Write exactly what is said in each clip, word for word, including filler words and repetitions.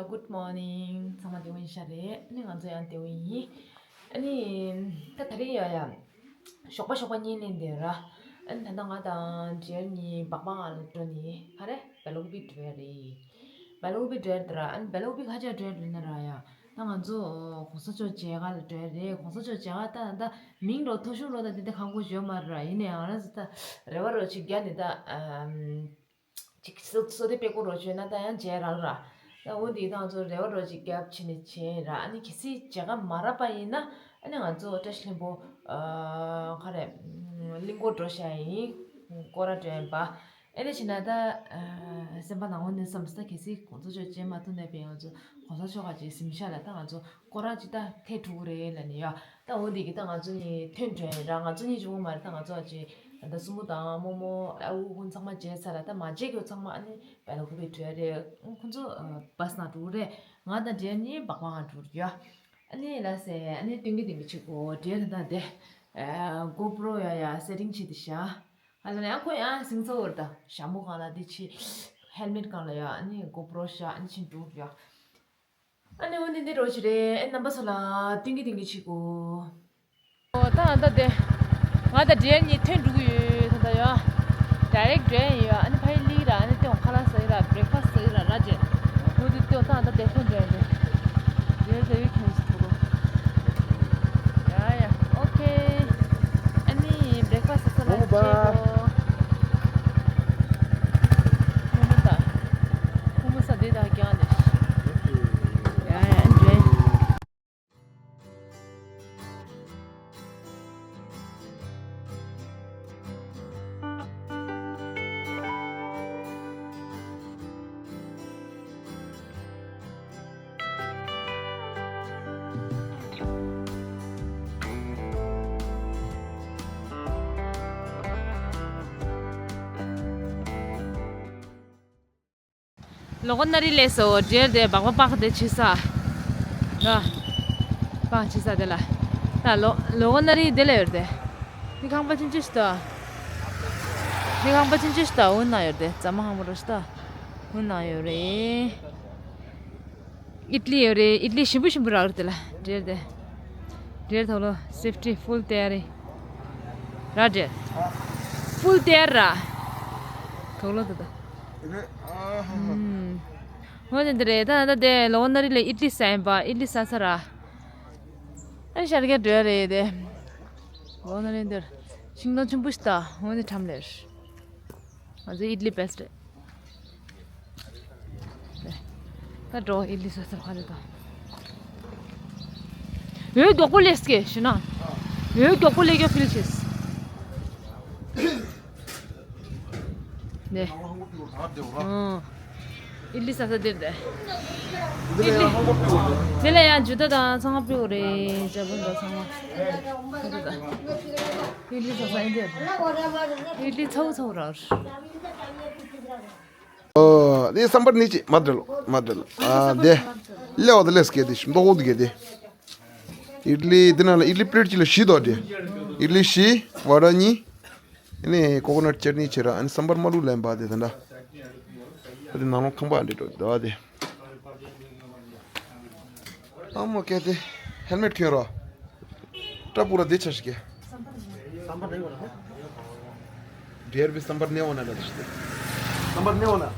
Good morning. ཚང་མ་བདེ་པོ་ཡིན་ཤག་རེད། ཨ་ནི་ང་ཚོ་ཡང་བདེ་པོ་ཡིན། ཨ་ནི་ད་དེ་རིང་ཡ་ཡ་ཞོགས་པ་ཞོགས་པ་བརྙན་ལེན་བསྡད་ར། ཨ་ནི་ད་ལྟ་ང་དང་ཌི་ཡར་གཉིས་སྦག་སྦག་ང་ལ་འགྲོ་ནི་ག་རེ་སྦེལ་ཀོབ་འགྲོ་ཡ་རེད། སྦེལ་ཀོབ་འགྲོ་ཡ་རེད་ར། ཨ་ནི་སྦེལ་ཀོབ་ག་ཅག་འགྲོ་ཡ་རེད་ན་ར་ཡ། ད་ང་ཚོ་གོང་ས་མཆོག་མཇལ་ཁ་ལ་འགྲོ་ཡ་རེད། གོང་ས་མཆོག་མཇལ་ཁ་ད་ད་མིང་རོ་ཐོ་གཞུང་རོ་ད་དེ་འདྲ་གང་དགོས་ཡོད་མ་རེད་ར། ཡིན་ནའི་ང་རང་ཚོ་ད་རེ་བ་རོ་ཅིག་རྒྱག་ནི་ད། ཅིག་སོ་སོ་དེ་དཔེ་ཀོ་རོ་བཅོས་ན་ད་ཡང་མཇལ་རག་ར། ད་འོ་འདི་ད་ང་ཚོ་རེ་བ་རོ་ཅིག་རྒྱབ་བྱས་ནས་བྱས་ར། ཨ་ནི་གལ་སྲིད་མཇལ་ཁ་མ་རག་པ་ཡིན་ན་ཨ་ནི་ང་ཚོ་བཀྲ་ཤིས་ལྷུན་པོ་ཨ་ག་རེ་གླིང་སྐོར་འགྲོ་བཞག་ཡིན། སྐོར་ར་འགྲོ་ཡིན་པ། ཨེ་ནས་བྱས་ན་ད་ཨ་སེམས་པ་ནང་ངོ་ནས་བསམ་ས་ད་གལ་སྲིད་གོང་ས་མཆོག་མཇལ་མ་ཐུབ་ན་པའི་ང་ཚོ་གོང་ས་མཆོག་ག་ཅིག་གཟིམ་ཤག་ལ་ད་ང་ཚོ་སྐོར་ར་ཅིག་ད་ཐེ་ཕྲུ་གུ་རེད་ལ་ནི་ཡ། ད་འོ་འདི་གི་ད་ང་ཚོ་གཉིས་ཐོན་འགྲོ་ཡིན་ར། ང་ཚོ་གཉིས་བྱུང་བ་མ་རེད། ད་ང་ཚོ་ཨ་ཅེ་ད་སྲུ་མོ་དང་རྨོ་མོ་ཨ་ཁུ་ཁོང་ཚང་མ་མཇལ་ཚར་ར། ད་མ་མཇལ་རྒྱུ་ཚང་མ་ཨ་ནི་སྦེལ་ཀོབ་འགྲོ་ཡ་རེད། ཁོང་ཚོ་བྷས་ནང་འགྲོ་རེད། ང་དང་ཌི་ཡར་གཉིས་སྦག་སྦག་ང་འགྲོ་རྒྱུ། ཨ་ནི་ལ་སེ་ཨ་ནི་སྟོན་གི་སྟོན་གི་བྱེད་དགོས། ཌི་ཡར་ད་དེ་གོ་པྲོ་ཡ་ཡ་སེ་ཊིང་བྱེད་དེ་ཤག་ཨ་ལ་ནི་ཨ་ཁོ་ཡང་སིང་ཚ་བོར་ད་ཞྭ་མོ་སྒང་ལ་དེ་ཆི་ཧེལ་མེཊ་སྒང་ལ་ཡ་ཨ་ནི་གོ་པྲོ་ཤག་ཨ་ནི་ཕྱིན་འགྲོ་རྒྱུ། ཨ་ནི་འོ་འདི་འདི་རོ་ཞིག་རེད། ཨེ་རྣམ་པ་ཚོ་ལ་སྟོན་གི་སྟོན་གི་བྱེད་དགོས། ཨོ་ད་ད་དེ་ང་ད་ཌི་ཡར་གཉིས་ཐོན་འགྲོ་གི་ཡོད། ད་ད་ཡོད་ཌའི་རེག་ཌི་ཡོད། ཨ་ནི་ཕ་ཡི་ལི་ར། ཨ་ནི་ཏེ་ཁ་ལག་ཟ་ཡི་ར། བྷི་རེག་ཕ་སི་ཟ་ཡི་ར་ར་ཅེ། འོ་འདི་ཏེ་ད་ད་དེ་ཐོན་འགྲོ་ཡ་འདི་ཌི་ཡར་ཟ་ཡི་ཁྱོད་ཚོ་ཐུག་རོ། ཡ་ཡ་ཨོ་ཁེ། ཨ་ནི་བྷི་རེག་ཕ་སི་ཟ་ལ་ཅེ་གོ། ཁོ་མོ་ད། ཁོ་མོ་ས་དེ་ད་རྒྱང་ལས། ཡ་ཡ་འདྲེ། ལོ་གོ་ན་རི་ལས་སོ་ཌི་ཡར་དེ་སྦག་སྦག་སྦག་དེ་ཆི་ས། ལ། སྦག་ཆི་ས་དེ་ལ། ད་ལོ་ལོ་གོ་ན་རི་དེ་ལ་ཡོད་དེ། འདི་ཁང་པ་ཆུང་ཆུང་ཞིག་ད། འདི་ཁང་པ་ཆུང་ཆུང་ཞིག་ད་འོ་ན་ཡོད་དེ། ཛ་མ་ཁང་པ་རོ་ཞིག་ད། འོ་ན་ཡོད་རེད། ཨིཊ་ལི་ཡོད་རེད། ཨིཊ་ལི་ཞིམ་པོ་ཞིམ་པོ་རག་རེད་དེ་ལ། ཌི་ཡར་དེ། ཌི་ཡར་ཐོག་ལོ་སེབ་ཊི་ཕུལ་ཏེ་ཡར་རེད། ར་ཌི་ཡར། ཕུལ་ཏེ་ཡར་ར། ཐོག་ལོ་དེ་ད། ཨུམ། འོ་དེ་འདི་རེད། ད་ད་དེ་ལོ་ན་རི་ལ་ཨིཊ་ལི་ཟ་ཡིན་པ། ཨིཊ་ལི་ཟ་ས་ར། ཨ་ཤར་ག་འགྲོ་ཡ་རེད་དེ། ལོ་ན་རི་འདིར་ཤིང་སྡོང་ཆེན་པོ་ཞིག་ད། འོ་དེ་ཁྲམ་ལེར། ང་ཚོ་ཨིཊ་ལི་བྷེ་སི་ཊི་རེད། ད་འགྲོ་ཨིཊ་ལི་ཟ་ས་ཕ་ལེ་ད། འོད་མགྱོགས་པོ་སླེབས་ཀྱི་ཞུ་ན། འོད་མགྱོགས་པོ་སླེབས་ཀྱི་ཕིལ་བྱེད། ནས། ཨོ། ཨིཊ་ལི་ཟ་ས་འདིར་དེ། ཨིཊ་ལི། དེ་ལ་ཡང་ཇུ་ད་དང་ཚང་མ་སྤྲོད་རེད། ཇ་བོ་འདྲ་ཚང་མ། ཨིཊ་ལི་ཟ་ས་ཡིན་དེ། ཨིཊ་ལི་ཚ་བོ་ཚ་བོ་ར། ཨོ། དེ་སམ་བར་ནི་ཅི་མ་འདྲ་ལོ། མ་འདྲ་ལོ། ཨ་དེ། ལེའོ་དེ་ལེས་ཀེ་དེ་ཤིམ་དོ་ཧོ་དེ་ཀེ་དེ། ཨིཊ་ལི་དེ་ན་ལ་ཨིཊ་ལི་པི་ལེཊ་ཅི་ལ་བཞི་དོ་དེ། ཨིཊ་ལི་བཞི། བ་ར་གཉིས། ཨ་ནི་ཀོ་ཀོ་ནཊ་ཅར་ནི་བྱེད་ར། ཨ་ནི་སམ་བར་མ་ལུ་ལེན་པ་དེ་དེ་འདྲ། ཨ་དེ་ནང་ལོང་ཁང་པ་འདྲེ་འགྲོ་དེ་བ་དེ། ཨ་མོ་ཀེ་དེ། ཧེལ་མེཊ་གྱོན་རོ། ཏྲ་པུ་ར་དེ་ཆ་ཞིག་གེ། सांभर नहीं होना है। डेढ़ भी सांभर नहीं होना लड़की। सांभर नहीं होना।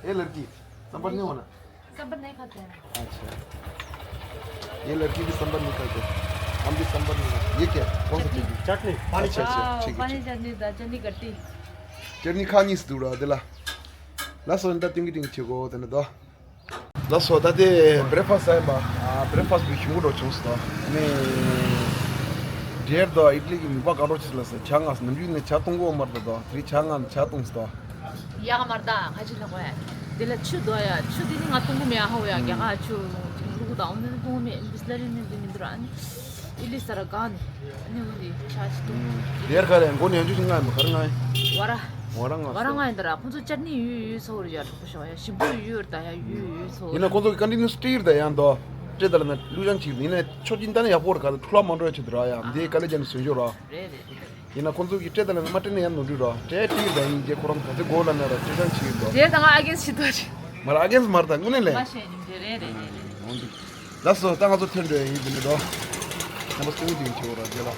ए लड़की, सांभर नहीं होना। सांभर नहीं खाते हैं। अच्छा। ये लड़की भी सांभर नहीं खाते। हम भी सांभर नहीं खाते। ये क्या? कौन सा चटनी? चटनी, पानी अच्छा, अच्छा, हाँ, ठीक है, पानी ठीक। चटनी था, चटनी खट्टी। चटनी खानी से दूर दिला। ལགས་སོ། ད་ཏིང་གི་ཏིང་ཆེ་གོ་དེ་ནི་ད། ལགས་སོ། ད་དེ་བྷི་རེག་ཕ་སི་ཟ་ཡིན་པ། ཨ། བྷི་རེག་ཕ་སི་བི་ཞིམ་པོ་འགྲོ་བྱུང་སོང་། ནི། ཌི་ཡར་དང་ཨིཊ་ལི་གི་མི་པ་དགའ་འགྲོ་ཆེ་ལ་ཟེར། ཇ་ང་ནམ་རྒྱུན་ནས་ཇ་འཐུང་གོ་མར་ད་དོ། དེ་རིང་ཇ་ང་ཇ་འཐུང་སོང་། ཡག་མར་ད་ཁ་ཅིག་ལ་གོ་ཡ། དེ་ལ་ཆུ་དོ་ཡ། ཆུ་དེ་ནི་ང་འཐུང་གི་མེད། ཨ་ཧོ་ཡ། རྒྱ་གར་ཆུ་ལུག་དང་འོ་ནི་འཐུང་གི་མེད། ཨིན་སི་ལ་རི་ནི་འདི་མི་འདུག་ར། ཨ་ནི་ཨིཊ་ལི་ཟ་ར་དགའ་ནི། ཨ་ནི་འོ་དེ་ཆ་ཞིག་འཐུང་། ཌི་ཡར་ག་རེ་མགོ་ནས་ཡང་ཆུ་ཞིག་ང་ཡིན་པ་ག་རེ་ང་ཡིན། ཝ་ར། ཝ་ར་ང་ཝ་ར་ང་ཡིན་ད་ར། ཁོང་ཚོ་ཅར་ནི་ཡོད་ཡོད་ཚོ་རེད་ཡ། གྲོགས་པོ་ཤོག་ཡ། ཞིམ་པོ་ཡོད་ཡོད་ད་ཡ། ཡོད་ཡོད་ཚོ། ཡིན་ན་ཁོང་ཚོ་གི་ཀོན་ཊི་ནུ་སི་ཊི་ཡོད་ད་ཡང་དོ། སྤྲད་ད་ལ་ན་ལུག་ཅང་ཅིག་ཡིན་ན་ཆོ་ཅིན་ད་ནི་ཡག་པོ་རེད། ག་ད་འཁྲུག་ལ་མ་འགྲོ་ཡ་ཆེད་དུ་ར་ཡ། འདི་ག་ལེ་ཅན་སུན་ཞོ་ར། རེད་རེད་རེད། ཡིན་ན་ཁོང་ཚོ་གི་སྤྲད་ད་ལ་ན་མ་སྤྲད་ན་ཡང་ནོར་འཁྲུལ་ར། སྤྲད་ཏི་ད་ཡིན་རྗེས་ཁོ་རང་ག་ཚོད་གོ་ལ་ན་ར་སྤྲད་ཅང་ཅིག་ཡོད་དོ། རེད་ད། ང་ཨ་གེན་སི་ཞིག་ཏོ་རེད། མར་ཨ་རྒན་མར་དང་དངོས་གནས་ལས། མ་ཤེས་ནི་འདྲ་རེད་རེད་རེད་རེད། འོང་འདུག་ལགས་སོ། ད་ང་ཚོ་ཐོན་འགྲོ་ཡིན་འདི་འདྲ་དོ། ཁྱམ་པ་སྐུ་འདི་ཆེ་བོ་ར་རྒྱལ་ལ།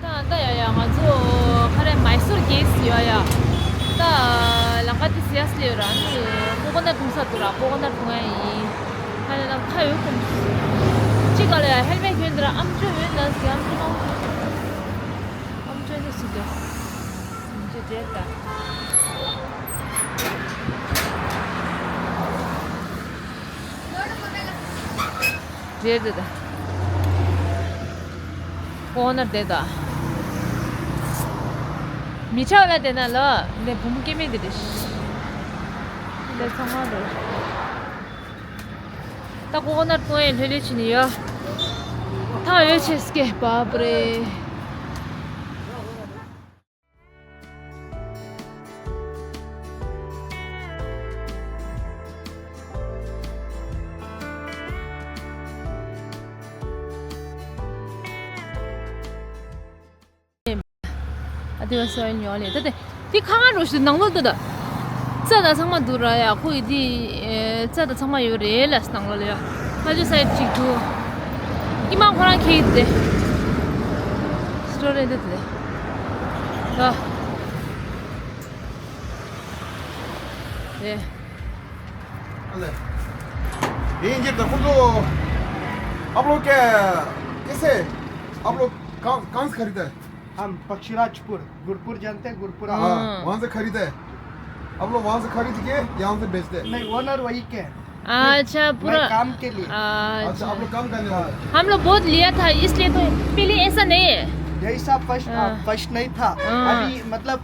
ད་ད་ཡ་ཡ་ང་ཚོ་ཁ་རེ་མའི་སོར་གེ་སི་ཡོད་ཡ། ད་ལམ་ཁ་དེ་སི་ཡ་སི་ལེ་ར་ནི་ཀོ་ཀོ་ནཊ་འཐུང་ས་འདུག་ར། ཀོ་ཀོ་ནཊ་འཐུང་ཡ་ཡིན། ཁ་ནས་ལམ་ཁ་ཡོད་ཀུན། ཅི་ག་ལ་ཡ་ཧེལ་མེ་གྱོན་འདི་ར་ཨམ་ཅོ་ཡོད་ན་སི་ཨམ་ཅོ་ནོ། ཨམ་ཅོ་ནོ་སི་ཏོ། ཨམ་ཅོ་རེད་ད། རེད་རེད། ཁོ་ན་དེ་ད། མི་ཆགས་ལ་དེ་ན་ལ་ནས་བུ་མོ་སྐྱེ་མེད་དེ་རེད། ལས་ཚང་མ་རེད། ད་ཁོ་ན་ཏོ་ཡན་ལྷོད་ལྷོད་ཕྱིན་ནས་ཡོད། ཐང་ཡོད་ཆེ་སྐད་བབ་རེད། ཨ་དེ་བ་སོ་ཡིན་ཡོང་ལེ། ད་དེ་དེ་ཁ་ང་རོ་ཞིག་ནང་ལོགས་ད་ད། རྩྭ་དང་ཚང་མ་འདུག་ར་ཡ། ཁོ་ཡི་དེ་རྩྭ་དང་ཚང་མ་ཡོད་རེད་ལ་ནང་ལོགས་ལ་ཡ། ཁ་ཆུ་སའི་ཅིག་འདུག་ཉི་མ་ཁོ་རང་ཁྱེད་དེ། སི་ཊོ་རེད་འདི་དེ། ད། དེ། अरे, ये, ये देखो तो, आप लोग क्या, कैसे, आप लोग कहाँ, कहाँ से खरीदा है? हम पक्षीराजपुर, गुरपुर जानते हैं? गुरपुर। हाँ, हाँ। वहाँ से खरीदा है। आप लोग वहाँ से खरीद के यहाँ से बेचते हैं? नहीं, ओनर वही के हैं। अच्छा, मैं पूरा काम के लिए। अच्छा, अच्छा। आप लोग काम करने वाले हैं? हम लोग बहुत लिया था, इसलिए तो पहले ऐसा नहीं है। जैसा फर्स्ट, हाँ। फर्स्ट नहीं था। हाँ। अभी मतलब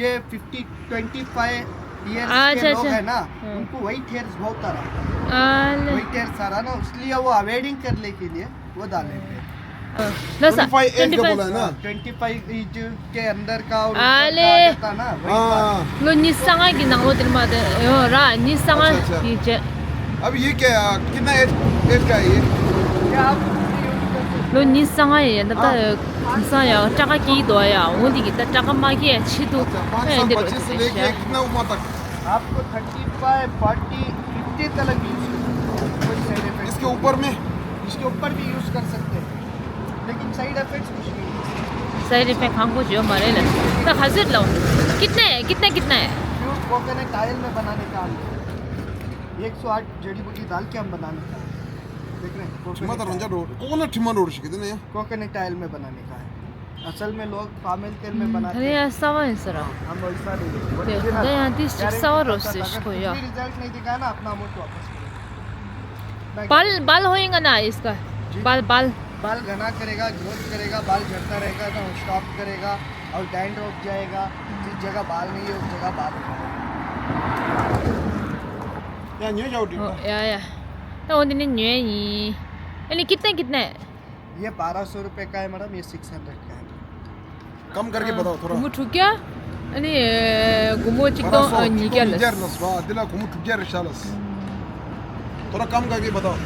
ये फिफ्टी, ट्वेंटी फ़ाइव ईयर्स अच्छा, के लोग अच्छा। हैं ना, हाँ। उनको वही ठेर्स बहुत आ रहा है। आ, ले। वही ठेर्स आ रहा ना, इसलिए वो अवॉइडिंग करने के लिए वो डाले थे। हाँ। लो सा, ट्वेंटी फ़ाइव एज का ट्वेंटी फ़ाइव। बोला है ना? ट्वेंटी फ़ाइव एज के अंदर का और ऊपर का आ, ले। आ जाता ना, वही हाँ। बात। ལོ་ཉི་ཤུ་རྩ་ལྔ་གི་ནང་ལོ་དེར་མ་དེ་ཡོད་ར། ཉི་ཤུ་རྩ་ལྔ། अच्छा, अच्छा। གི་རྗེས། अब ये क्या, कितना एज, एज का है ये? ये आप use कर सकते हो। ལོ་ཉི་ཤུ་རྩ་ལྔ་ཡིན་ད། ད་ཨ། ཁ་སང་ཡང་སྐྲ་ཀ་སྐྱེས་འདུག་ཡ། འོ་འདི་གི་ད་སྐྲ་ཀ་མ་སྐྱེས་ཡ་ཆེད་དུ། अच्छा, ཨེ། འདི་རུ་पच्चीस से लेके कितना उम्र तक? आपको थर्टी फ़ाइव, फ़ोर्टी, फ़िफ़्टी तक यूज़ कर सकते हो, कोई साइड इफेक्ट इसके ऊपर में? इसके ऊपर भी यूज़ कर सकते हैं, लेकिन साइड इफेक्ट्स कुछ नहीं है। साइड इफेक्ट ཁང་པ་ཡོད་མ་རེད་ལ། ད་ག་ཚོད་ལ། कितने, कितने, कितने है? प्योर कोकोनट ऑयल में बनाने का है। एक सौ आठ जड़ी बूटी डाल के हम बनाने का है। देख रहे हैं? ཁྲིམས་དང་རང་འཇགས་འགྲོ། ཀོ་ཀོ་ནཊ་ཁྲིམས་འགྲོ་ཞིག་གི་དེ་ནས་ཡང་། कोकोनट ऑयल में बनाने का है। असल में लोग पाम ऑयल तेल में बनाते हैं। ད་ཡང་གསར་པ་ཡིན་ས་ར། हम वैसा नहीं है। དེ་ད་ཡང་དེ་ཞིག་གསར་པ་རོ་ཟེར་ཞིག་གོ་ཡ། कुछ भी रिजल्ट नहीं दिखाया ना, अपना अमाउंट वापस करो। बाल, बाल होएगा ना इसका? जी। बाल, बाल। बाल घना करेगा, ग्रोथ करेगा, बाल झड़ता रहेगा तो स्टॉप करेगा और डैंड्रफ जाएगा। जिस जगह बाल नहीं है, उस जगह बाल उठा देगा। या न्यू जाओ ड्यू। ओ, या, या। तो वो दिन न्यू ही। यानी कितने, कितने? ये बारह सौ रुपये का है मैडम, ये सिक्स हंड्रेड का है। कम करके बताओ थोड़ा। སྒོར་མོ་དྲུག་བརྒྱ། ཨ་ནི་སྒོར་མོ་གཅིག་སྟོང་ཉིས་བརྒྱ་ལ། ཉིས་བརྒྱ་རེད་ལ་སོ། འདི་ལ་སྒོར་མོ་དྲུག་བརྒྱ་རེད་ཤག་ལ། थोड़ा कम करके बताओ།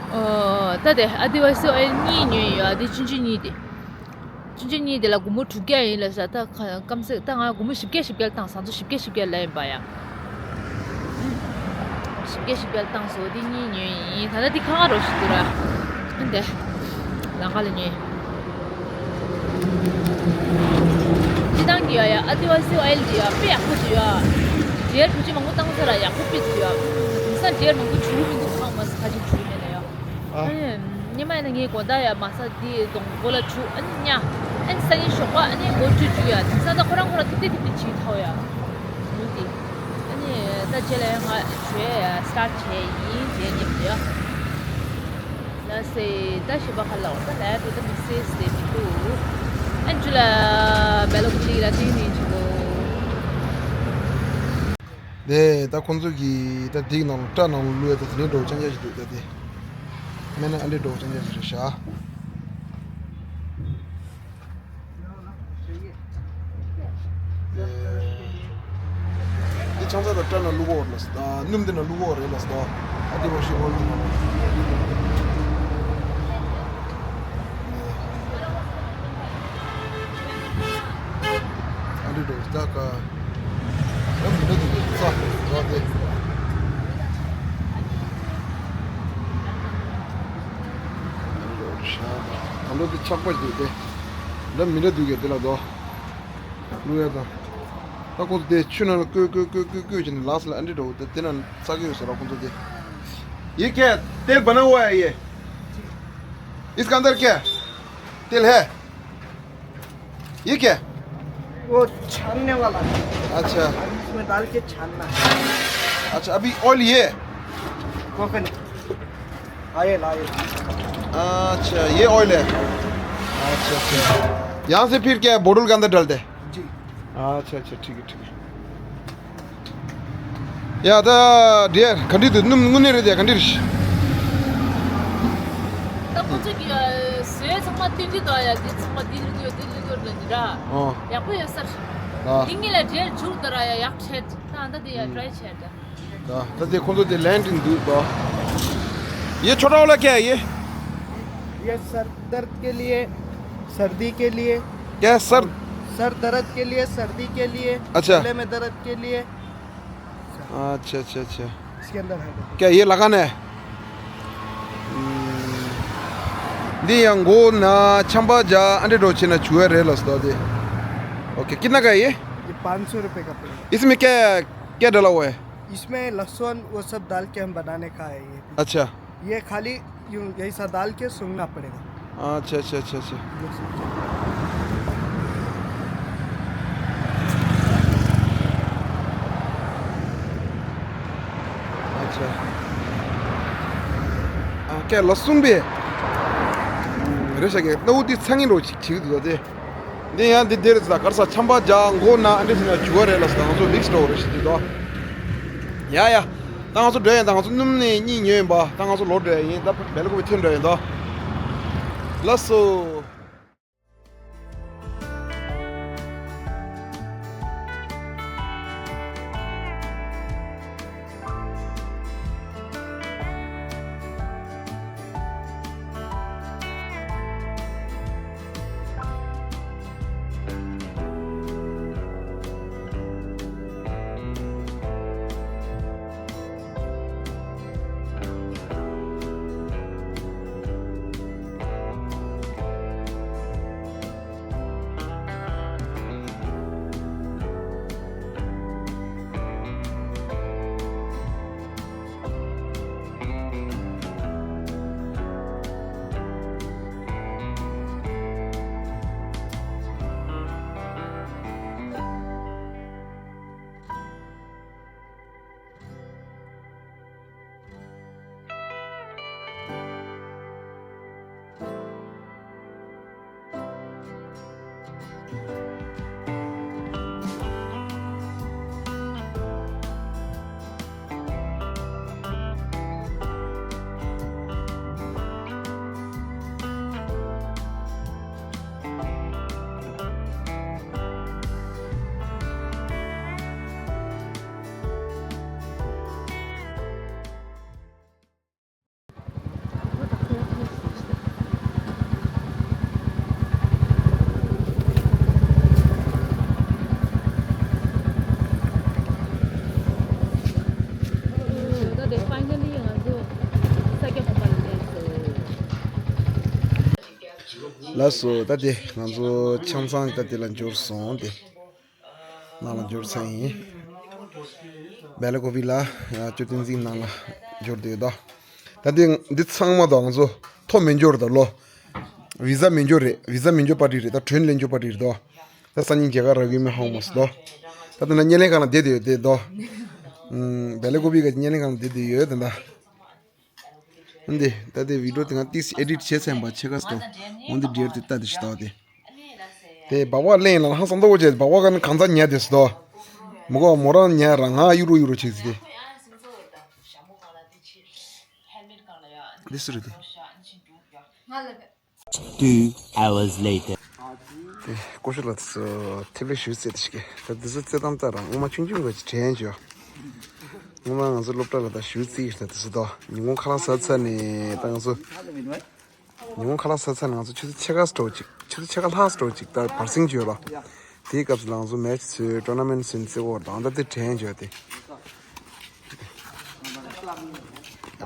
ཨོ། ད་དེ་ཨ་དེ་བ་སི་ཨོ་ཡལ་གཉིས་ཉོས་ཡོད། ཨ་དེ་ཆུང་ཆུང་གཉིས་དེ། ཆུང་ཆུང་གཉིས་དེ་ལ་སྒོར་མོ་དྲུག་བརྒྱ་ཡིན་ལ་ས། ད་ཁ་སྐམ་སེ་ད་ང་སྒོར་མོ་བཞི་བརྒྱ་བཞི་བརྒྱ་ལ་བཏང་། ཟངས་མཚོ་བཞི་བརྒྱ་བཞི་བརྒྱ་ལ་ཡིན་པ་ཡ། བཞི་བརྒྱ་བཞི་བརྒྱ་ལ་བཏང་སོ། དེ་གཉིས་ཉོས་ཡིན། ད་ལྟ་དེ་ཁ་ཁ་རོ་ཞིག་འདུག་ར། འདི་ལམ་ཁ་ལ་ཉོས། སྤྱི་བཏང་གི་ཡ་ཡ་ཨ་དེ་བ་སི་ཨོ་ཡལ་གྱི་ཡ་དཔེ་ཡག་པོ་ཞིག་ཡ། རྒྱལ་བུ་ཆུ་མང་པོ་བཏང་ས་ར་ཡག་པོ་དཔེ་ཞིག་ཡ། དེང་སང་རྒྱལ་མང་པོ་བྱུག་མི་འདུག་ཁང་མ་ས་ཁ་ཅིག་བྱུག་མེད་ན་ཡ། ཨ། ཨེ། ཉི་མ་ཡིན་ན་ངའི་དགོང་དག་ཡ་མ་ས་དེ་གདོང་པོ་ལ་བྱུག་ཨ་ནི་ཉ། ཨ་ནི་སང་ཉིན་ཞོགས་པ་ཨ་ནི་འགོ་ཁྲིད་བཅུག་ཡ་དེང་སང་ད་ཁོ་རང་ཁོ་རང་ཐིག་ཏིག་ཐིག་ཏིག་བྱེད་ཐོག་ཡ་མུ་ཏི། ཨ་ནི་ད་རྗེས་ལ་ཡང་ང་བྱོས་ཡ་སི་ཊར་བྱས་ཡིན་དེ་ཉིན་དེ་ཡ། ལ་སེ་ད་ཞིབ་པ་ཁ་ལ་འོ་ད་ལ་ཡ་དེ་ད་མི་སེ་སེ་མི་འདུག་ཨ་ནི་ཇུ་ལ་བེ་ལོག་ཅིག་ལ་དེ་ནི་ཇུ་ལོ། དེ་ད་ཁོང་ཚོ་གིས་ད་དེའི་ནང་ལ་སྐྲ་ནང་ལ་བླུགས་ཡ་ད་དེ་ནས་འགྲོ་ཅང་ཅང་ཞིག་འདུག་ད་དེ། མེད་ན་ཨ་འདྲས་འགྲོ་ཅང་ཅང་ཞིག་རེད་ཤག་འདི་ཆང་ས་དང་སྐྲ་ནང་བླུག་གོ་རེད་ལ་ས། སྣུམ་འདི་ནང་བླུག་གོ་རེད་ལ་ས། ཨ་འདི་བ་ཤི་ཧོལ་འདི་ནང་། ཨ་འདི་འགྲོ་ད་ག་ཡང་མི་འདྲ་འདུག་གི་ས་རོ་དེ། ད་འདྲ་དེ་ཆགས་པ་འདུག་དེ། འདྲ་མི་འདྲ་འདུག་གི་དེ་ལ་དོ། བླུག་ཡ་དང་། ད་ཁོ་ཚོ་དེ་ཆུ་ནང་ལ་བསྐོལ་བསྐོལ་བསྐོལ་བསྐོལ་བསྐོལ་བྱས་ནས་ལགས་སོ་ལ་ཨ་འདྲ་འགྲོ་དེ་དེ་ནང་ཚ་གི་ཡོད་ཟེར་ར་ཁོ་ཚོ་དེ། ये क्या तेल बना हुआ है ये? इसका अंदर क्या है? तेल है? ये क्या? वो छानने वाला है। अच्छा। अभी इसमें डाल के छानना है। अच्छा, अभी ऑयल ये? Coconut oil, oil. अच्छा, ये ऑयल है। अच्छा, अच्छा। यहाँ से फिर क्या है, बोतल के अंदर डालते हैं? जी। अच्छा, अच्छा, ठीक है, ठीक है। ཡ་ད་འདྲེ་ག་འདྲི་འདུག་སྣུམ་དངོས་གནས་རེད་དེ་ག་འདྲི་རེད། ད་ཁོ་ཚོ་གི་ཟོས་ཚང་མ་དེ་འདྲི་དོ་ཡ་འདི་ཚང་མ་འདི་ལུག་ཡོད་འདི་ལུག་ཡོད་ལ་འདི་ར། ཨོ། ཡག་པོ་ཡོད་སར། ཨ། འདི་ངེད་ལ་འདྲེ་བྱུག་དོ་ར་ཡ་ཡག་བྱས་ད་ད་འདི་ཡ་ཏྲའི་བྱས་ད། ད་ད་དེ་ཁོ་ཚོ་དེ་ལན་འདྲི་འདུག་དོ། ये छोटा वाला क्या है ये? ये सर दर्द के लिए, सर्दी के लिए। क्या सर? सर दर्द के लिए, सर्दी के लिए, अच्छा। गले में दर्द के लिए। अच्छा, अच्छा, अच्छा। इसके अंदर है, देखो। क्या ये लगाना है? हम्म। འདི་ཡང་མགོ་ན་ཆམ་པ་རྒྱག་ཨ་འདྲ་འགྲོ་ཆེ་ན་བྱུག་ཡ་རེད་ལ་སྟོ་དེ། ओके, कितना का है ये? ये पाँच सौ रुपये का पड़ेगा। इसमें क्या क्या डाला हुआ है? इसमें लहसुन वो सब डाल के हम बनाने का है ये। अच्छा। ये खाली यूं ऐसा डाल के सूंघना पड़ेगा। अच्छा, अच्छा, अच्छा, अच्छा। अच्छा। ཨ། ཀྱེ་ལ་གསུངས་པས། རེ་ཞག་གི་སྣ་བུག་འདི་ཚ་ངེ་འགྲོ་ཅིག་བྱེད་ཀྱི་འདུག་ད་དེ། འདི་ཡང་འདི་འདིར་ཟ་གར་ས་ཆམ་པ་རྒྱག་མགོ་ན་ཨ་འདྲ་ཟེར་ན་བྱུག་པ་རེད་ལ་ཟ་ང་ཚོ་ཝིག་སི་འགྲོ་རེ་ཞིག་འདུག་དོ། ཡ་ཡ། ད་ང་ཚོ་འགྲོ་ཡིན། ད་ང་ཚོ་སྣུམ་ནས་གཉིད་ཉོས་ཡིན་པ། ད་ང་ཚོ་ལོག་འགྲོ་ཡིན། ད་བེ་ལ་ཀོ་བི་ཐོན་འགྲོ་ཡིན་དོ། ལགས་སོ། ལགས་སོ། ད་དེ་ང་ཚོ་ཆང་ཚང་ད་དེ་ལ་འབྱོར་སོང་དེ། ནང་ལ་འབྱོར་ཚར་ཡིན། བེ་ལ་ཀོ་བི་ལ་ཅོ་ཏིན་ཟིང་ནང་ལ་འབྱོར་བསྡད་ཡོད་དོ། ད་འདི་འདི་ཚང་མ་དང་ང་ཚོ་ཐོ་མི་འབྱོར་ད་ལོ། བི་ཟ་མི་འཇོག་རེད། བི་ཟ་མི་འཇོག་པར་ཊི་རེད། ད་གྲོན་ལེན་འཇོག་པར་ཊི་རེད་དོ། ད་སང་ཉིན་རྒྱ་གར་རག་གི་མི་ཧང་མོ་སི་དོ། ད་ད་ན་བརྙན་ལེན་ཁང་ལ་བསྡད་དེ་ཡོད་དེ་དོ། ཨུམ། བེ་ལེ་ཀོ་བི་ག་བརྙན་ལེན་ཁང་ལ་བསྡད་དེ་ཡོད་དེ་ད། འདི་ད་དེ་བི་ཌི་ཡོ་དེ་ང་ཏིས་ཨེ་ཌིཊ་བྱས་ཚར་ཡིན་པ་ཆེ་ཁ་སི་དོ། འོན་ཏེ་འདིར་དེ་ལྟ་དེ་ཞིག་ད་དེ། དེ་སྦག་སྦག་ལེན་ལ་ཧང་སང་ཏོ་བྱས་སྦག་སྦག་ག་ནི་གང་ཚ་ཉལ་དེ་སི་དོ། མོ་གོ་མོ་རང་ཉལ་ར་ང་ཡུ་རུ་ཡུ་རུ་བྱེད་སི་དེ། འདི་སུ་རེད་དེ། Two hours later. དེ་ཀོ་ཤུ་ལ་དེ་ཚོ་ཐེབས་ལེ་ཞུ་རྩིས་དེ་ཞིག་གི་ད་དེ་ཚོ་རྩེད་ཐམ་ལྟ་རང་ངོ་མ་ཆུང་ཆུང་གི་དྲན་བྱོས། ངོ་མ་ང་ཚོ་སློབ་གྲྭ་ལ་ད་ཞུ་རྩིས་ད་དེ་ཚོ་ད་ཉིན་གུང་ཁ་ལག་ཟ་ཚར་ནས་ད་ང་ཚོ་ཉིན་གུང་ཁ་ལག་ཟ་ཚར་ནས་ང་ཚོ་ཆུ་ཚོད་ཕྱེད་ཀ་སྤྲོ་ཅིག་ཆུ་ཚོད་ཕྱེད་ཀ་ལྷག་སྤྲོ་ཅིག་ད་བར་སེང་བྱོས་ལ། དེའི་སྐབས་སུ་ང་ཚོ་མེ་ཆི་ཚོས་ཊོར་ན་མེན་ཊི་ཟིན་རྩིས་འོར་དང་ད་དེ་དྲན་བྱོས་དེ།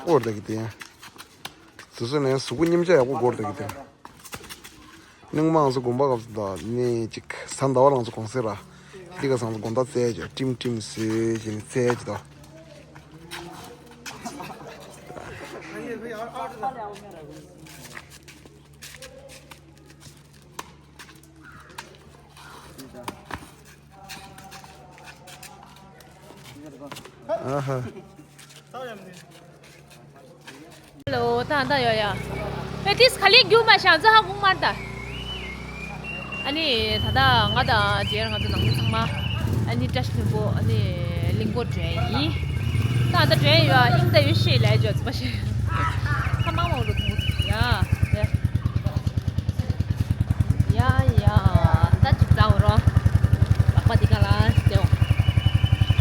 འོར་ད་གི་དེ་ཡང་། དུ་སོ་ནས་གཟུགས་པོ་སྙིང་རྗེ་ཡག་པོ་སྒོར་དེ་གི་དེ། ནིང་མང་སུ་དགོན་པ་སྐབས་སུ་དང་ནི་ཅིག་ས་ཟླ་བ་ལང་ཚོ་གོང་སེ་ར། འདི་ག་སང་སུ་དགོན་བདག་བཙལ་ཅོ་ཀྲིམ་ཀྲིམ་སུ་ཞིག་ནི་བཙལ་ཅི་དོ། ཨ་ཧ། ཧེ་ལོ། ད་ད་ཡོ་ཡ། ཨེ་ཏིས་ཁ་ལིག་རྒྱུ་མ་ཤང་ཙ་ཧ་གུང་མར་ད། ཨ་ནི་ད་ད་ང་དང་རྗེར་ང་ཚོ་ནང་མི་ཚང་མ་ཨ་ནི་བཀྲ་ཤིས་ལྷུན་པོ་ཨ་ནི་གླིང་སྐོར་འགྲོ་ཡ་ཡིན། ད་ད་འགྲོ་ཡ་ཡོད་ཨིང་ད་ཡོད་ཤེས་ལས་ཇོ་ཙི་པ་ཤེས། ཁ་མང་མང་རུ་ཐུང་ཡ་ཡ། ཡ་ཡ། ད་ཅིག་ཙའོ་རོ། ལག་པ་འདི་ག་ལ་སྟེའོ།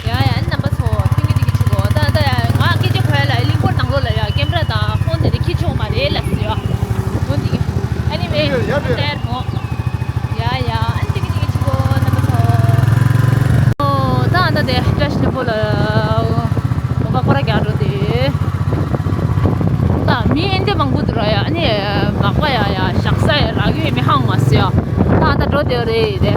ཡ་ཡ། ཨ་ནི་རྣམ་པ་ཚོ་ཐིང་གི་ཐིང་གི་བྱེད་གོ་ད་ད་ཡ་ང་སྐད་ཆ་གོ་ཡ་ལ་གླིང་སྐོར་ནང་ལོགས་ལ་ཡ་ཀེམ་ར་དང་ཕོན་དེ་འདྲ་ཁྱེར་ཆོག་མ་རེད་ལ་ཟེར་ཡ། འོ་འདི་གི་ཨ་ནི་མེ་ཡ་ཡ། ཨ་ནི་ཐིང་གི་ཐིང་གི་བྱེད་གོ་རྣམ་པ་ཚོ། ཨོ་ད་ཨ་ད་དེ་བཀྲ་ཤིས་ལྷུན་པོ་ལ་འོ་ཀ་སྐོར་ར་རྒྱག་འགྲོ་དེ། ད་མི་ཨེ་འདྲ་མང་པོ་འདུག་ར་ཡ། ཨ་ནི་མག་པ་ཡ་ཡ་ཞག་ས་ཡ་རག་གི་མི་ཧང་མ་སི་ཡ། ད་ད་འགྲོ་དེ་རེད་དེ།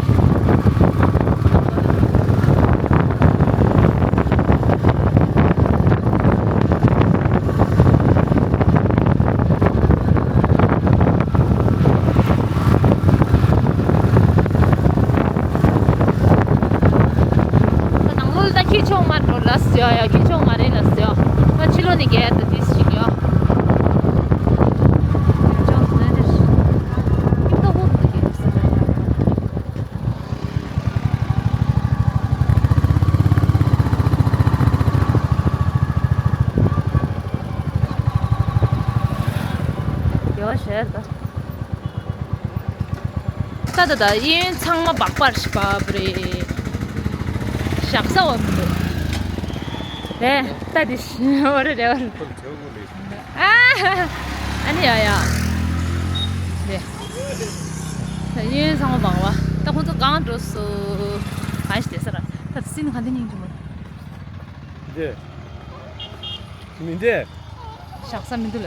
ད་ནང་ལོགས་ལ་ད་ཁྱེར་ཆོག་མ་འགྲོ་ལ་སི་ཡ་ཡ། ཁྱེར་ཆོག་མ་རེད་ལ་སི་ཡ། ད་ཕྱི་ལོགས་ནས་རྒྱག་ཡ་ད་དེ་ཞིག་ཡ། ཡོ་ཤེར་ད། ད་ད་ད་གཡས་གཡོན་ཚང་མ་སྦག་སྦག་ཞིག་བབས་རེད། ཞག་ས་བབས་འདུག་རེད་ད་དེ་ཞིག་འོ་རེད་རེད་འོ་རེད། ཨ་ཨ་ནི་ཡ་ཡ། རེད། ད་གཡས་གཡོན་ཚང་མ་སྦག་བ། ད་ཁོང་ཚོ་གང་འགྲོ་སོ། གང་ཞིག་བསྡད་ས་ར། ད་སྲིན་ག་འདི་སྙིང་རྗེ་མོ། འདི། མི་འདི། ཞག་ས་མི་འདུག་ལ།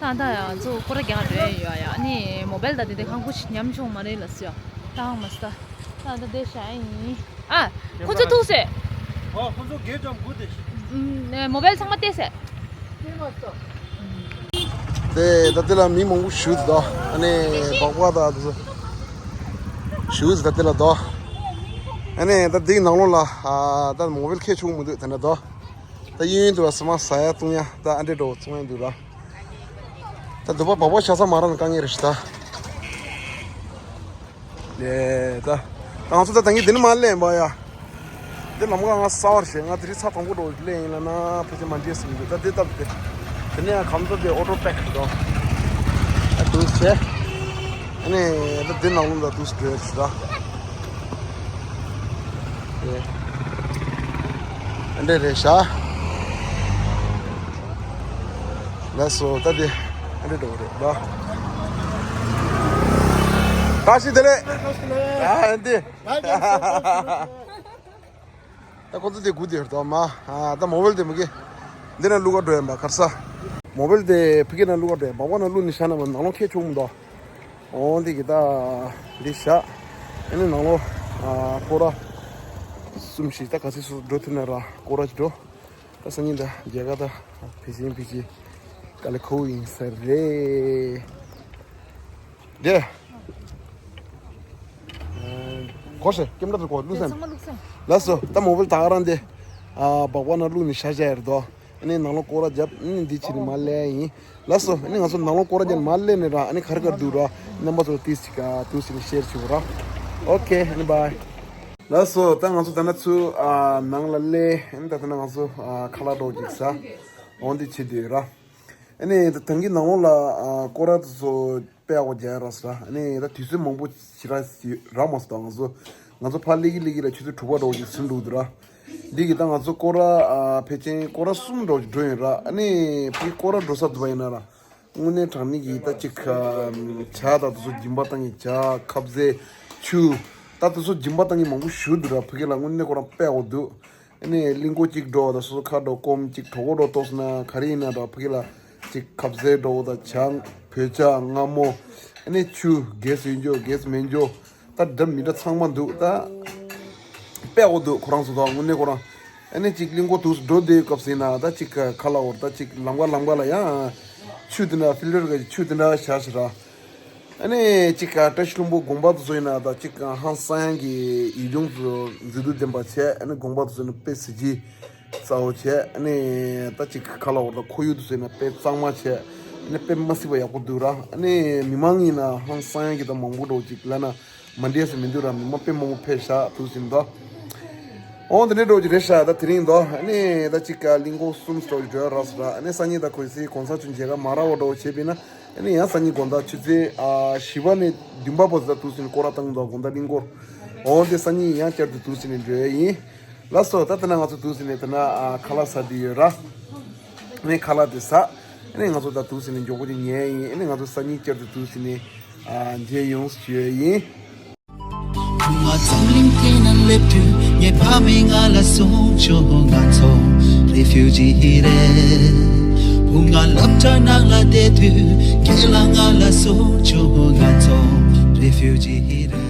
ད་ད་ཡ་ཚོ་སྐོར་ར་རྒྱག་འགྲོ་ཡ་ཡོད་ཡ། ཨ་ནི་མོ་བལ་ད་དེ་དེ་ཁང་ཁུ་ཞིག་ཉམས་བྱུང་མ་རེད་ལ་སི་ཡ། ད་ཧང་མ་སི་ད། ད་ད་དེ་ཤ་ཡིན། ཨ། ཁོ་ཚོ་ཐུག་སེ། ཨོ་ཁོ་ཚོ་གེ་ཇམ་གུ་དེ་ཤི། མོ་བལ་ཚང་མ་བལྟས་སེ། དེ་ད་དེ་ལ་མི་མང་པོ་ཞུགས་འདུག་ཨ་ནི་སྦག་སྦག་ད་དེ་ཚོ་ཞུགས་ད་དེ་ལ་འདུག་ཨ་ནི་ད་དེའི་ནང་ལོགས་ལ་ཨ་ད་མོ་བལ་ཁྱེར་ཆོག་མི་འདུག་དེ་འདྲ་འདུག་ད་གཡས་གཡོན་དུ་བ་སི་མ་ཟ་ཡ་བཏུང་ཡ་ད་ཨ་འདྲེ་འགྲོ་བ་བཙོང་ཡ་འདུག་ལ། ད་འདུག་པ་སྦག་སྦག་ཆགས་ས་མ་རག་ན་དཀའ་ངལ་རེད་ཤི་ད། ལས་ད། ང་ཚོ་ད་ད་གིན་འདི་ནས་མར་སླེབས་པ་ཡ། འདི་ལམ་ཁ་ང་གསར་བ་རེད་ཤག་ང་དེ་རིང་ཚ་དང་པོ་འགྲོ་སླེབས་ཡིན་ལ་ན་ཕལ་ཆེར་མ་འདྲེས་སུ་འདུག་ད་འདི་སྟབས་བདེ། དེ་ནས་ཡང་གམ་ཚོ་དེ་ཨོ་ཊོ་པེག་རེད་དོ། ཨ་འདུག་བྱས། ཨ་ནི་ད་འདི་ནང་ལོགས་ལ་འདུག་སུ་འགྲོ་ཡ་རེད་ཤག་ཨ་འདྲ་རེད་ཤག་ལགས་སོ། ད་དེ་ཨ་འདྲ་འགྲོ་གི་རེད་ལ། བཀྲ་ཤིས་བདེ་ལེགས། ཨ་འདི། ད་ཁོ་ཚོ་དེ་སྒུག་བསྡད་ཡོད་དོ་མ། ད་མོ་བལ་དེ་མ་གི། འདི་ན་བླུག་ག་འགྲོ་ཡིན་པ་གར་ས། མོ་བལ་དེ་ཕ་གི་ན་བླུག་ག་འགྲོ་ཡིན་པ་བ་ན་བླུག་ནི་ཤ་ན་མ་ནང་ལོགས་ཁྱེར་ཆོག་མི་འདུག་འོ་འདི་གི་ད་འདི་བཞག་ཨ་ནི་ནང་ལོགས་ཨ་སྐོར་ར་གསུམ་བཞི་ད་ག་ཚོད་སུ་འགྲོ་ཐུབ་ན་ར་སྐོར་ར་ཅིག་འགྲོ། ད་སང་ཉིན་ད་རྒྱལ་ཁ་ད་ཕི་ཅིན་ཕི་ཅི་ དཀའ་ལས་ཁག་པོ་ཡིན་ས་རེད། དེ། གོ་ཤེས་ཀེམ་ར་དུ་གོ་ལུག་སེམས། ཚང་མ་ལུག་སེམས། ལགས་སོ། ད་མོ་བལ་ད་ག་རང་དེ། ཨ་སྦག་སྦག་ན་བླུགས་ནས་བཞག་བཞག་ཡར་དོ། ཨ་ནི་ནང་ལོགས་སྐོར་ར་བརྒྱབ། ཨ་ནི་འདི་བྱས་ནས་མར་སླེབས་ཡིན། ལགས་སོ། ཨ་ནི་ང་ཚོ་ནང་ལོགས་སྐོར་ར་བརྒྱབ་མར་སླེབས་ནས་ར། ཨ་ནི་ག་རེ་ག་རེ་འདུག་ར། རྣམ་པ་ཚོ་ཏིས་ཅིག་ག་ཏུས་ཅིག་ནས་ཤེར་བྱེད་དགོས་ར། ཨོ་ཁེ། ཨ་ནི་བའི། ལགས་སོ། ད་ང་ཚོ་ད་ན་ཚུར་ཨ་ནང་ལ་སླེབས། ཨ་ནི་ད་ད་ན་ང་ཚོ་ཨ་ཁ་ལག་འདྲ་བོ་ཅིག་ཟ། འོ་འདི་བྱེད་དུས་ར། ཨ་ནི་ད་ཐང་གི་ནང་ལོགས་ལ་ཨ་སྐོར་ར་དེ་ཚོ་དཔེ་ཡག་པོ་རྒྱག་ཡ་རག་སོང་ར། ཨ་ནི་ད་དུས་ཚོད་མང་པོ་ཞིག་རག་རག་མ་སོང་། ད་ང་ཚོ་ང་ཚོ་ཕར་སླེབས་ཀྱི་སླེབས་ཀྱི་ལ་ཆུ་ཚོད་དྲུག་པ་འདྲ་བོ་ཞིག་ཟིན་འགྲོ་གི་འདུག་ར། འདི་གི་ད་ང་ཚོ་སྐོར་ར་ཨ་ཕལ་ཆེར་སྐོར་ར་གསུམ་འདྲ་བོ་ཞིག་འགྲོ་ཡིན་ར། ཨ་ནི་ཕ་གི་སྐོར་ར་འགྲོ་ས་འདུག་པ་ཡིན་ན་ར། དངོས་གནས་དྲང་གནས་ཀྱི་ད་ཅིག་ཨ་ཇ་དང་དེ་ཚོ་སྦྱིན་པ་བཏང་གི་ཇ་ཁབ་ཟས་ཆུ། ད་དེ་ཚོ་སྦྱིན་པ་བཏང་གི་མང་པོ་ཞིག་འདུག་ར། ཕ་གི་ལ་དངོས་གནས་ཁོ་རང་དཔེ་ཡག་པོ་འདུག་ཨ་ནི་གླིང་སྐོར་གཅིག་འགྲོ་བ་དང་སོ་སོ་ཁ་འགྲོ་སྐོམ་གཅིག་གྲོད་ཁོག་འགྲོ་ལྟོགས་སོང་ན་ག་རེ་ཡིན་ན་འདྲ། ཕ་གི་ལ་གཅིག་ཁབ་ཟས་འགྲོ་བ་དང་ཇ་བོད་ཇ་མངར་མོ། ཨ་ནི་ཆུ་གེ་སི་ཡོད་འཇོག་གེ་སི་མེད་འཇོག་ད་འདྲ་མི་འདྲ་ཚང་མ་འདུག་ད་དཔེ་ཡག་པོ་འདུག་ཁོ་རང་ཚོ་ད་དངོས་གནས་ཁོ་རང་། ཨ་ནི་གཅིག་གླིང་སྐོར་དུ་འགྲོ་བསྡད་སྐབས་ཡིན་ན་ད་གཅིག་ཁ་ལག་འོར་ད་གཅིག་ལམ་ཁ་ལམ་ཁ་ལ་ཡང་ཆུ་དེ་འདྲ་ཕིལ་ཊར་གི་ཆུ་དེ་འདྲ་བཞག་ཤི་ར། ཨ་ནི་གཅིག་ག་བཀྲ་ཤིས་ལྷུན་པོ་དགོན་པ་དེ་ཚོ་ཡིན་ན་ད་གཅིག་ཧང་སང་ཡང་གི་ཡུལ་ལྗོངས་སུ་མཛེས་སྡུག་ལྡན་པ་བྱས། ཨ་ནི་དགོན་པ་དེ་ཚོ་ཡིན་ན་དཔེ་གཟི་བརྗིད་ཚ་བོ་བྱས། ཨ་ནི་ད་གཅིག་ཁ་ལག་འོར་ད་ཁོར་ཡུག་དེ་ཚོ་ཡིན་ན་དཔེ་གཙང་མ་བྱས། ཨ་ནི་དཔེ་མ་སྲིད་པ་ཡག་པོ་འདུག་ར། ཨ་ནི་མི་མང་ཡིན་ན་ཧང་སང་ཡང་གི་ད་མང་པོ་འདྲ་བོ་གཅིག་ལབ་ན་མ་འགྲིག་ས་མི་འདུག་ར། མི་མང་དཔེ་མང་པོ་ཕེབས་ཤག་དུས་ཟིན་ད། འོ་འདི་ནས་འགྲོ་གི་རེད་ཤག་ད་དེ་རིང་ད་ཨ་ནི་ད་གཅིག་ག་གླིང་སྐོར་གསུམ་འགྲོ་གི་འགྲོ་ཡ་རག་སོང་ར། ཨ་ནི་སང་ཉིན་ད་གོང་སའི་གོང་ས་མཆོག་མཇལ་ཁ་མ་རག་པ་འདྲ་བོ་བྱས་པས་ན། ཨ་ནི་ཡང་སང་ཉིན་དགོང་དག་ཆུ་ཚོད་ཨ་བཞི་པ་ནས་བདུན་པ་བར་དུ་ད་དུས་ཟིན་སྐོར་ར་བཏང་འདུག་དགོང་དག་གླིང་སྐོར། འོ་འདི་སང་ཉིན་ཡང་བསྐྱར་དུ་དུས་ཟིན་ནས་འགྲོ་ཡ་ཡིན། ལགས་སོ། ད་དེ་ན་ང་ཚོ་དུས་ཟིན་ནས་དེ་ན་ཨ་ཁ་ལག་ཟ་དུས་ཡོད་ར། ཨ་ནི་ཁ་ལག་དེ་ཟ། ཨ་ནི་ང་ཚོ་ད་དུས་ཟིན་ནས་མགྱོགས་པོ་ཅིག་ཉལ་ཡིན། ཨ་ནི་ང་ཚོ་སང་ཉིན་བསྐྱར་དུ་དུས་ཟིན་ནས་ཨ་མཇལ་ཡོང་ཞུ་ཡ་ཡིན། བུ་ང་འཛམ་གླིང་སྟེང་ན་སླེབས་དུས་ངའི་ཕ་མས་ང་ལ་གསུངས་བྱུང་། ང་ཚོ་རི་ཕིའུ་ཇི་རེད། བུ་ང་སློབ་གྲྭ་ནང་ལ་བསྡད་དུས་རྒན་ལགས་ང་ལ་གསུངས་བྱུང་། ང་ཚོ་རི་ཕིའུ་ཇི་རེད།